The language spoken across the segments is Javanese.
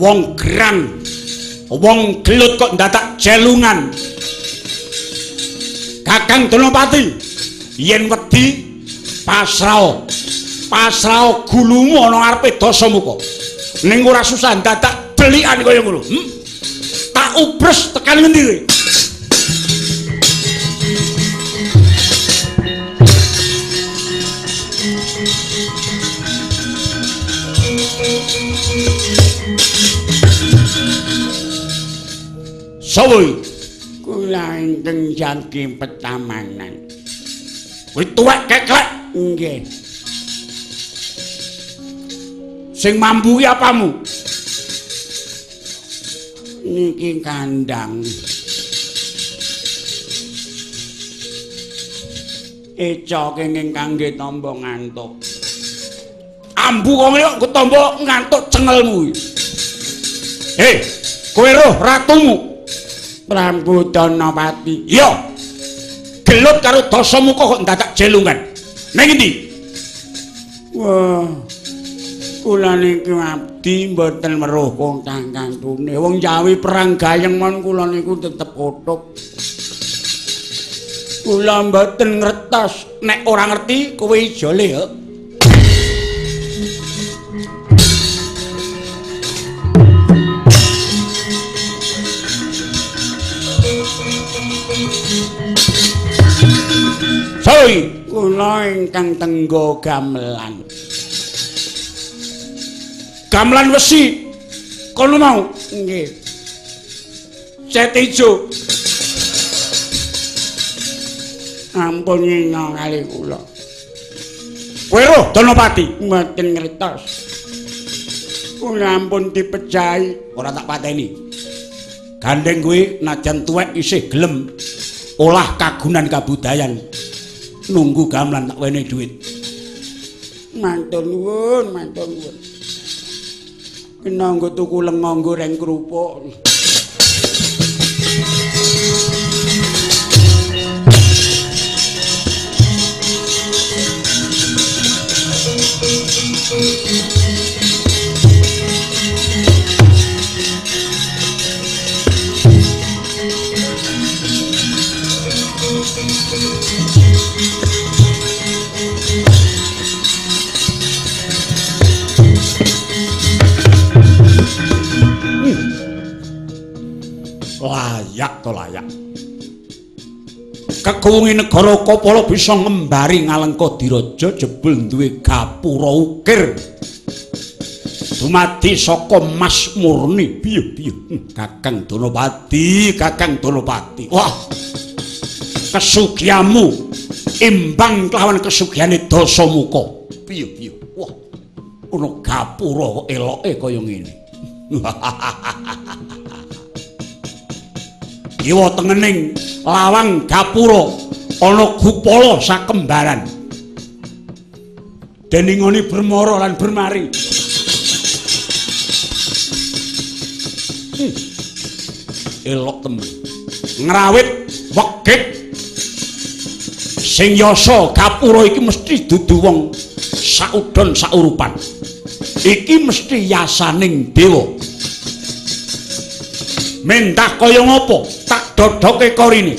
Wong gerang, wong gelut kok ndadak jelungan. Kakang Donopati, yen wedi pasrah. Pasrah gulumu ana ngarepe Dasamuka. Ning ora susah ndadak delikan kaya ngono. Tak ubres tekan ngendi kowe? Sawi kula ingkang jangki petamanan. Kowe tuwek keklek. Nggih. Sing mambu ki apamu? Niki kandang. Eca kenging kangge tamba ngantuk. Ambu kok ngene kok tamba ngantuk cengelmu. Hei, kowe roh ratumu Prabu Danapati. Iya. Gelut karo Dasamuka kok ndadak jelungan. Nang endi? Wah. Kula niki abdi mboten weruh kontang kantune. Wong Jawi perang gayeng mon kula niku tetep kothok. Kula mboten ngertos. Nek ora ngerti kowe ijole ya. Soi, kula ingkang tenggo gamelan. Gamelan wesi kono mau? Nggih. Cet ijo. Ampun nyina kali kula. Kowe roh Danapati? Mboten ngertos. Kula ampun dipejahi, ora tak pateni. Gandeng kowe najan tuwek isih gelem olah kagunan kabudayan. Nunggu gamelan tak wenehi dhuwit. Matur nuwun, matur nuwun. Kena nggo tuku lenga goreng kerupuk. Layak to layak. Kekuwungi negara Kapala bisa ngembari ngalengka diraja jebul duwe gapura ukir. Dumadi saka mas murni. Piye-piye? Kakang Danapati, Kakang Danapati. Wah. Kesugihamu imbang kelawan kesugihane Dasamuka. Piye-piye? Wah. Ono gapura kok eloke kaya ngene. Kiwa tengening lawang gapura ana gupala sakembaran. Deningone Bermara lan Bermari. Elok temen. Ngrawit wegik sing yasa gapura iki mesti dudu wong saudon saurupan. Iki mesti yasaning dewa. Mentah kaya ngopo tak dodoke korine.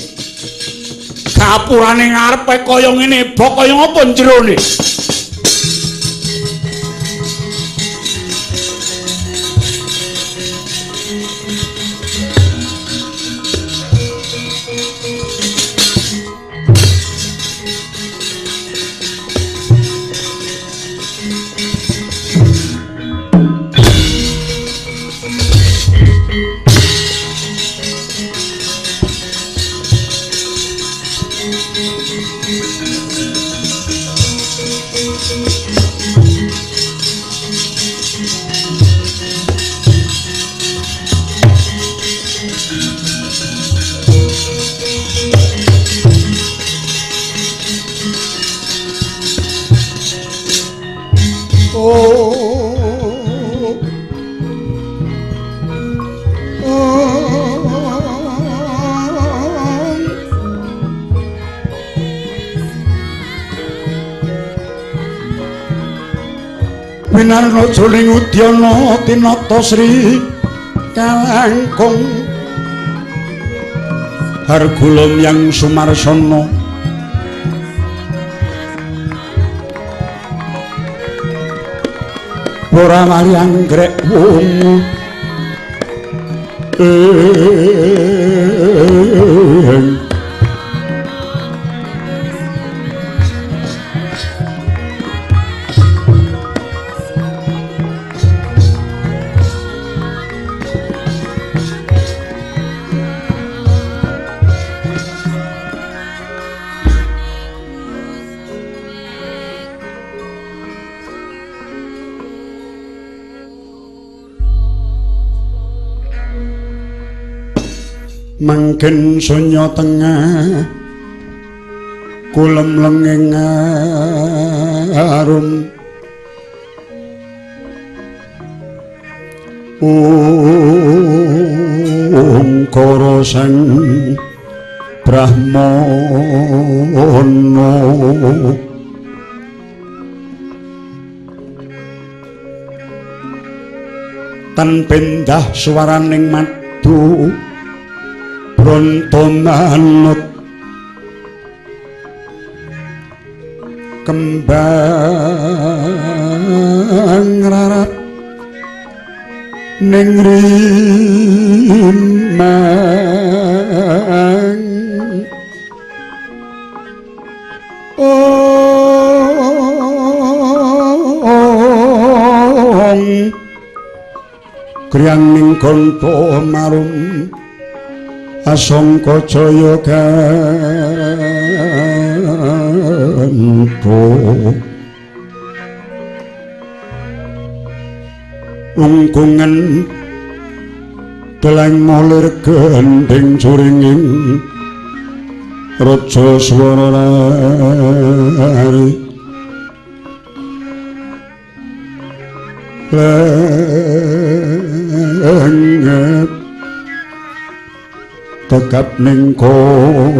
Gapurane ngarepe kaya ngene, bok kaya ngopo jerone. Winarna jroning udyana tinata Sri Kalangkung Hargulum yang Sumarsono ora mari anggrek wungu mangken sunya tengah kulem lenging arum ungkara sang brahmana tan pendah suaraning madu bronto manut kembang rarat ning rimang ong griyang ning gonto marum asangka jaya ganto ungkungan deleng mulir gendhing juringing raja swara lari lengep tegap ning koko.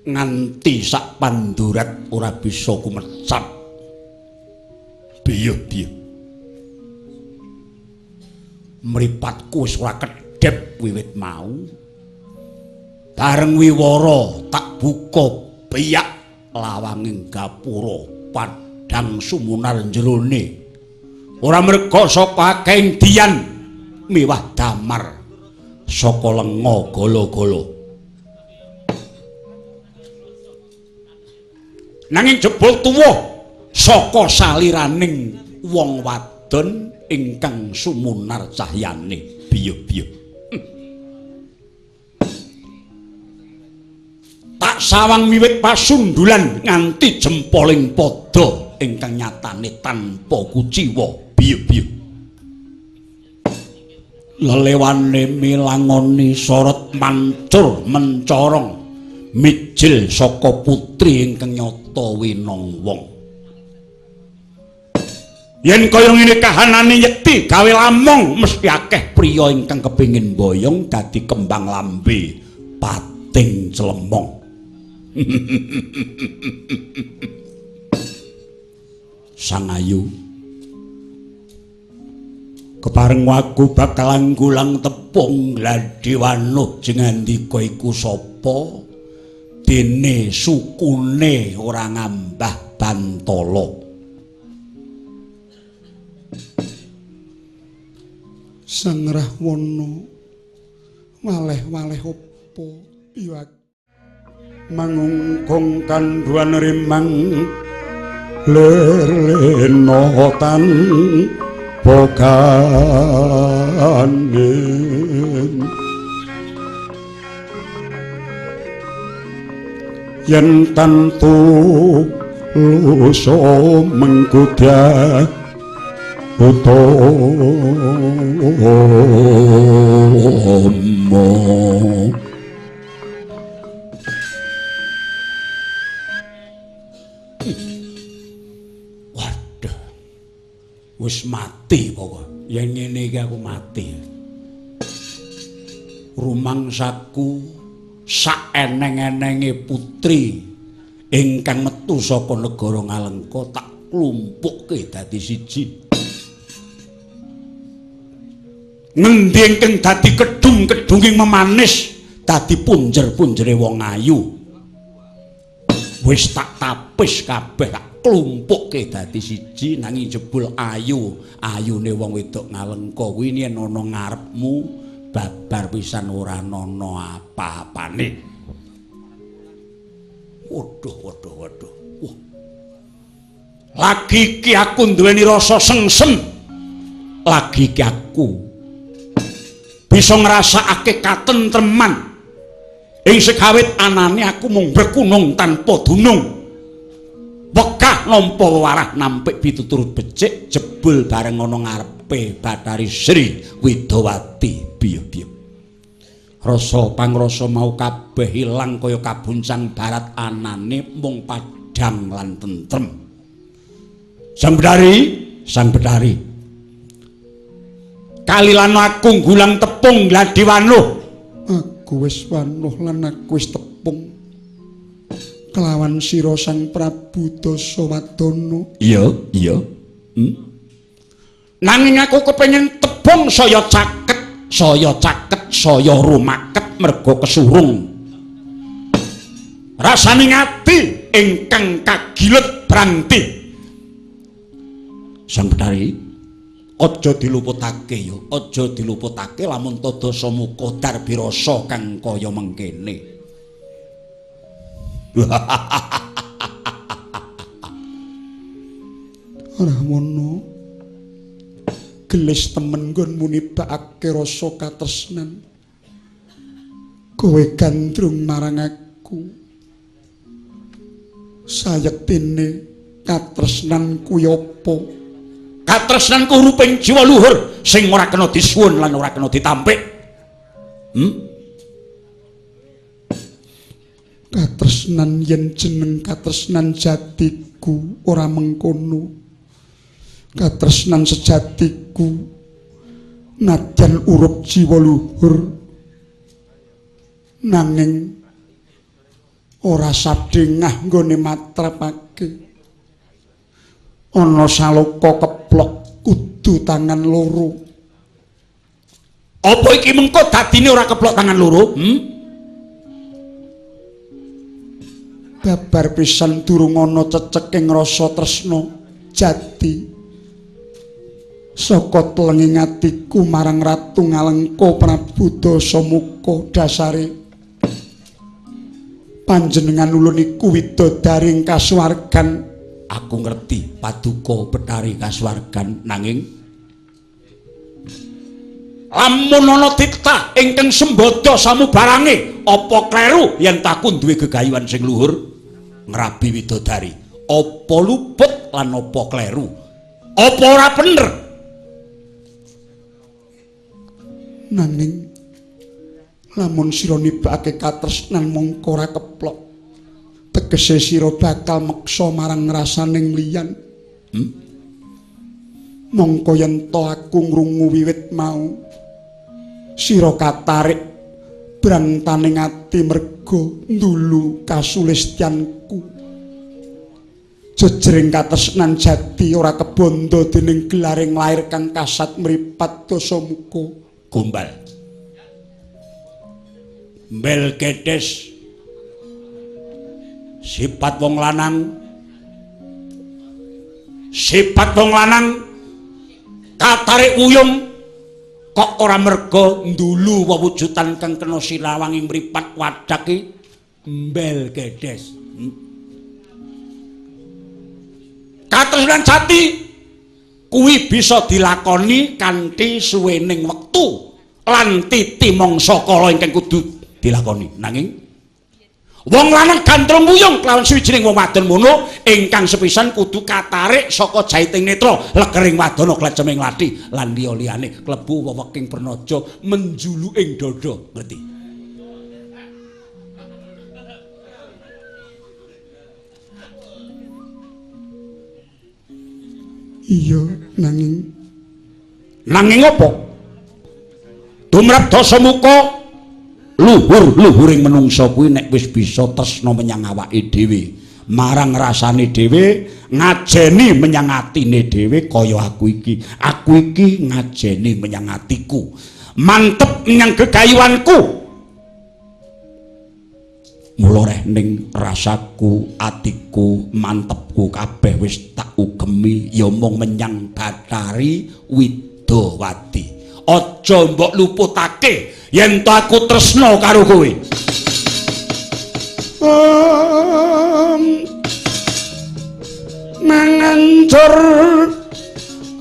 Nganti sak pandurat ora bisa kumecap. Biyuh-biyuh. Mripatku wis ora kedhep wiwit mau. Bareng wiwara tak buka biyak lawanging gapura padhang sumunar jerone. Ora merga saka akehing diyan miwah damar saka lenga gala-gala. Nanging jebul tuwa saka saliraning wong wadon ingkang sumunar cahyane. Biyuh-biyuh. Tak sawang wiwit pasundulan nganti jempoling padha ingkang nyatane tanpa kuciwa. Biyuh-biyuh. Lelewane milangoni sorot mancur mencorong mijil saka putri ingkang nyata winong wong. Yen kaya ngene kahanane yekti gawe lamong mesti akeh priya ingkang kepengin boyong dadi kembang lambe pating clemong. Sang ayu kepareng aku bakal anggulang tepung gladi wanuh jengandika iku sapa dene sukune ora ngambah bantala. Sang Rahwana waleh-waleh opo ya mangungkung kandhuan rimang lir lena tanpa gandeng yen tantu lusa mengkuda utama. Waduh, wis mati pokok. Yen ngene iki aku mati. Rumangsaku saeneng-enenge putri ingkang metu saka negara Ngalengka tak klumpukke dadi siji. Ngendi ingkang dadi kedung-kedunging memanis, dadi punjer-punjere wong ayu. Wis tak tapis kabeh, tak klumpukke dadi siji, nanging jebul ayu, ayune wong wedok Ngalengka kuwi yen ana ngarepmu babar pisan ora ana apa-apane. Waduh, waduh, waduh. Wah. Lagi iki aku duweni rasa sengsem. Lagi iki aku bisa ngrasakake katentreman. Ing sekawit anane aku mung berkunung tanpa dunung. Wegah nampa wewarah nampik pitutur becik jebul bareng ana ngarepe Bathari Sri Widowati. Biyo-biyo. Rasa pangrasa mau kabeh ilang kaya kabuncang barat anane mung padhang lan tentrem. Sang Bedari, Sang Bedari. Kalilan aku nggulang tepung gladi wanuh. Aku wis wanuh lan aku wis tepung. Kelawan sira Sang Prabu Dasawadana. Iya, iya. Nanging aku kepengin tepung saya caket, saya caket, saya rumaket merga kesurung. Rasane ati ingkang kagilet branti. Sang Bedari, aja diluputake ya, aja diluputake lamun ta Dasamuka darbirasa kang kaya mengkene. Rahwana, gelis temen nggonmu nibakake rasa katresnan. Kowe gandrung marang aku. Sayektine katresnan kuwi apa? Katresnanku ruping jiwa luhur sing ora kena disuwun lan ora kena ditampik. Katresnan yen jeneng katresnan jatiku ora mengkono. Katresnan sejatiku nadyan urup jiwa luhur nanging ora sadengah nggone matrapake. Ana saloka keplok kudu tangan loro. Apa iki mengko dadine ora keplok tangan loro? Babar pisan durung ana ceceking rasa tresna jati. Saka telenging atiku marang Ratu Ngalengka Prabu Dasamuka dasare panjenengan ulun iku widodari ing kasuwargan. Aku ngerti paduka Bethari kasuwargan, nanging lamun ana titah ingkang sembada samubarange, apa kleru yen takun duwe gegayuhan sing luhur ngrabi widodari? Apa luput lan apa kleru? Apa ora bener? Nanging lamun sira nibakake katresnan mongko ora keplok, tegese sira bakal meksa marang rasaning liyan. Mongko yen to aku ngrungu wiwit mau sira katarik brangtaning ati merga ndulu kasulistyanku. Jejering katresnan jati ora kebandha dening gelaring lair kang kasat mripat Dasamuka. Gombal mbel gedes sifat wong lanang, sifat wong lanang katarik wuyung kok ora merga ndulu wewujudan kang kena silawangi mripat wadak iki mbel gedes. Katresnan jati kuwi bisa dilakoni kanthi suwening wektu lan titi mangsa kala ingkang kudu dilakoni. Nanging wong lanang gandrung wuyung kelawan suwijining wong wadon mono ingkang sepisan kudu katarik saka jaiting netra legering wadana kleceming lathi lan liya-liyane klebu weweking pernaja menjulu ing dada. Ngerti? Iya, nanging nanging apa? Tumrap Dasamuka Luhur-luhuring menungsa kuwi nek wis bisa tresna menyang awake dhewe, marang rasane dhewe, ngajeni menyang atine dhewe kaya aku iki. Aku iki ngajeni menyang atiku, mantep menyang gegayuhanku. Mula reh ning rasaku, atiku, mantepku kabeh wis tak ugemi ya mung menyang Bathari Widawati. Aja mbok luputake yen to aku tresna karo kowe. Mangancur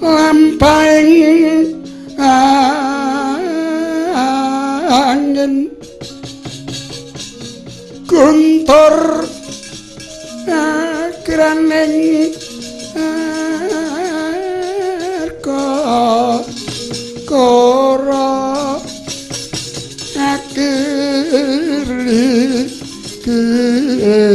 lampahing angin guntur agraning arka kara akiri kiri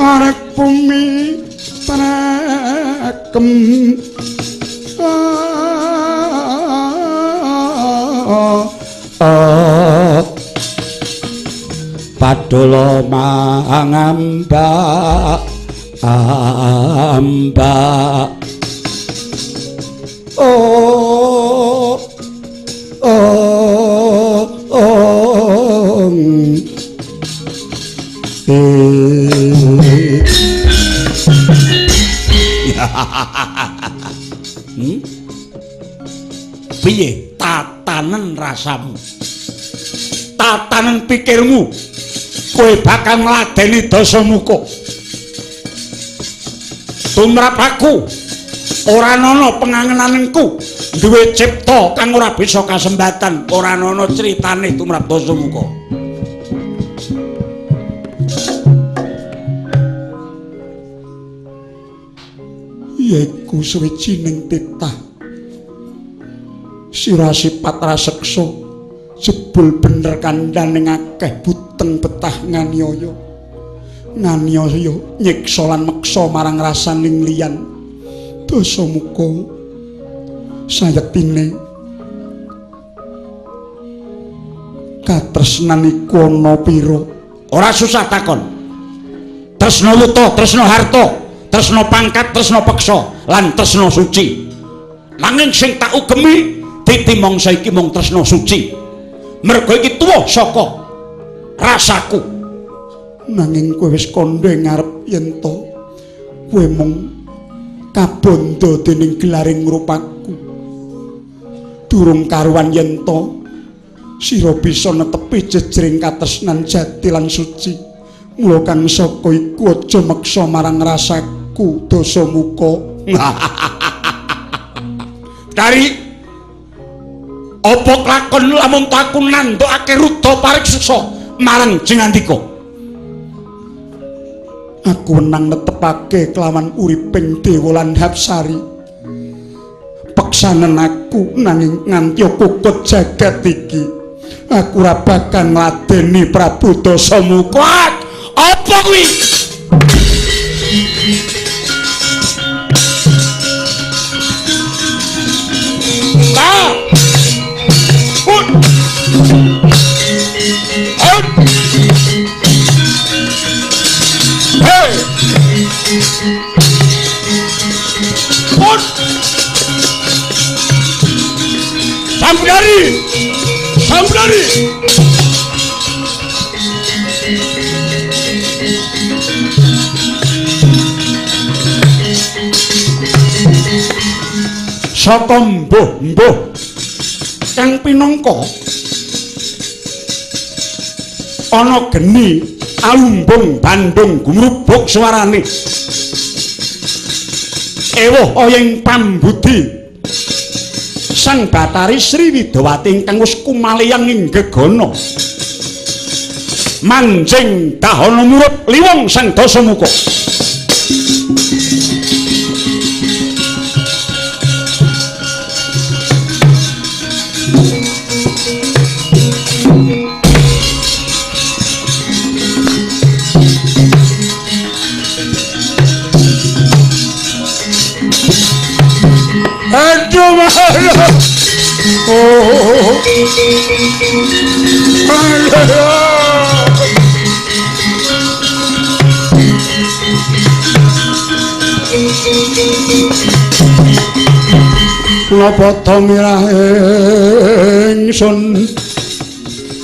arek bumi prakem Padolo mangamba amba oh oh oh Piye tatanen rasamu, tatanen pikirmu, kowe bakal ngladeni Dasamuka. Tumrap aku ora ana pengangenanku duwe cipta kang ora bisa kasembatan, ora ana critane tumrap Dasamuka. Yaiku suwijining titah sira sipat raseksa jebul bener kandhane akeh buteng betah nganiaya nganiaya nyiksa lan meksa marang rasaning liyan. Dasamuka sayektine katresnan iku ana pira? Ora susah takon. Tresna wuta, tresna harta, tresna pangkat, tresna peksa, lan tresna suci. Nanging sing tak ugemi titi mangsa iki mung tresna suci. Mergo iki tuwa saka rasaku. Nanging kowe wis kandha ngarep yen to kowe mung kabondo dening gelaring rupaku. Durung karuan yen to sira bisa netepi jejering katresnan jati lan suci. Mula kang saka iku aja meksa marang rasaku Dasamuka. Dari apa lakon lamun aku nandhokake rudha pariksa marang Jengandika? Aku wenang netepake kelawan uriping dewa lan hapsari. Peksanen aku nanging nganti kukut jagat iki aku ora bakal ngladeni Prabu Dasamuka. Apa kuwi? Samudari, Samudari. Saka mbuh-mbuh kang pinangka ana geni alumbung bandung gumrubuk suarane. Ewuh oyeng pambudi Sang Bathari Sri Widawati ingkang wis kumaliyang ing gegana manjing dahana murup liwung Sang Dasamuka. Aduh, aduh. Oh. Napa ta mirah ingsun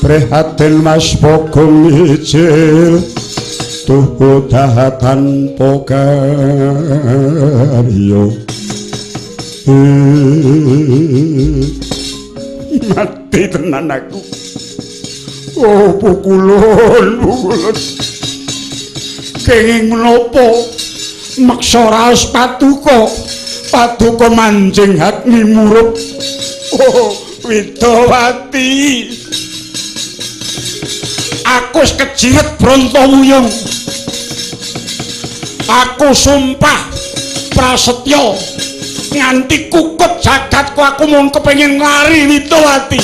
prihatin Mas Bagong ijil tuhu dahatan pokarya. Mati tenan aku. Oh pukulun, pukulun. Kenging menapa meksa raos paduka? Paduka manjing hakmi murup. Oh Widawati, aku wis kejiret Bronto-wuyung. Aku sumpah prasetya nganti kukut jagatku aku mung kepengin nglari Widawati.